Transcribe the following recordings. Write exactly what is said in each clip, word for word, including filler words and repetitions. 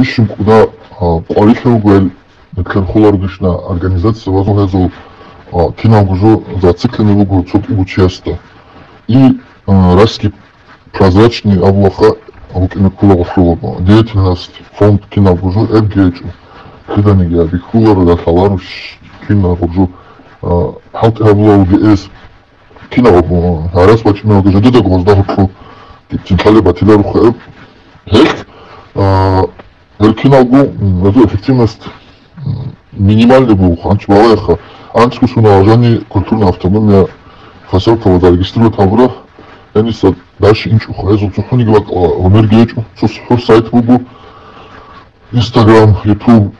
Ишин кӀуда къварилъа вугел, нилъер хуларгишна организация вазу гьезул киналго жо зациклене вуго цо кӀиго чиясда. И раски прозрачный абулаха вукӀина ккула гъолъул деятельность, фонд киналго жо эбги гьечӀо. Лъиданиги абихьуларо, лъаларо киналго жо хӀалтӀи гьабула вугес. Кинаб гьарас бачӀунелги жодедаго гъозда гьоркьо гьебцин лъалеб батиларухъе. Гьелъ, а, гьел киналго, м, гьезул эффективность, м, минимальный буго, анчӀ балагьеха. АнцӀго сунал жани культурная автономия хасавтала зарегистрировать гьабура, гьениса дальше инчӀоха. Гьезул цохӀониги бакӀала гӀемерги гьечӀо, цо хӀур сайт буго, Instagram, YouTube,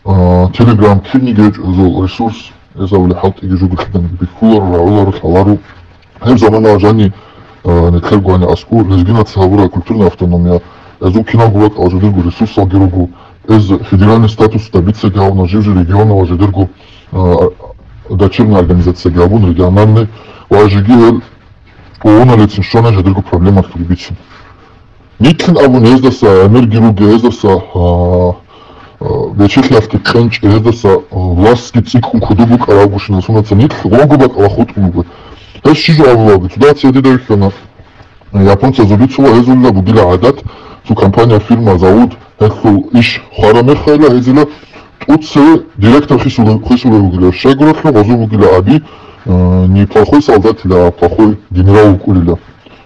а, Telegram, кинниги гьечӀо гьезул ресурс, гьезабули хӀалтӀиги жуго лъиданиги бихьуларо, рагӀуларо, лъаларо. Гьеб замана жани, а, нилъер гвани аскӀу лезгинацин гьабура культурная автономия, гьезул киналго бакӀал жодерго ресурсалги руго, гьез федеральный статус добиться гьавуна, жив-жив регионала жодерго, а, дочерняя организацияги гьабун, региональный, ва жеги гьел ООН-алицин щвана жодерго проблемалъуги бицин. Нилъин абун гьездаса гӀемерги руге, гьездаса, а, а, бечелъиялъги кьенчӀе, гьездаса, а, властги цӀикӀкӀун кодоб букӀарабгощинал сунатца нилъ гъого бакӀала хутӀун буго. Гьес щиб жо абулаби? Цо дацияде дайхьана. Японцазул бицула гьезулила бугила гӀадат, цо компания, фирма, завод, гьелъул иш хвара мехайила гьезила тӀуцеве директор хисула, хисула вугила. Щайгурелъул гъозу вугила аби, э, не плохой солдат ила, а плохой генерал вукӀулила.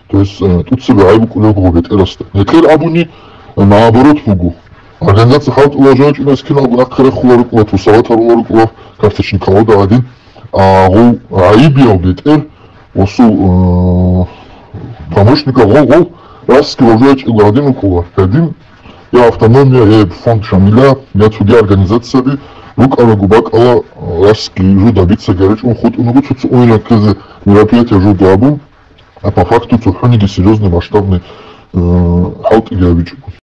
То есть, э, тӀуцебе гӀайб букӀулеб буго бетӀерасда. Нилъер абуни, э, наоборот буго. Организация хӀалтӀула жо гьечӀунас киналго нахъе рехула рукӀула, тусалат гьарула рукӀула, карточный колода гӀадин. А гъов гӀайибияв бетӀер, гъосул, э, помощника гъов, гъов, раски ва жо гьечӀого гьадин вукӀула. Гьадин, я автономия, я фонд Шамиля, я цоги организацияби рукӀарагу бакӀала, э, раски жо добиться гьаричӀун хутӀун вуго цо-цо ойнаккезе мероприятие жо гьабун. А по факту цохӀониги серьёзный масштабный, э, хӀалтӀиги гьабичӀого.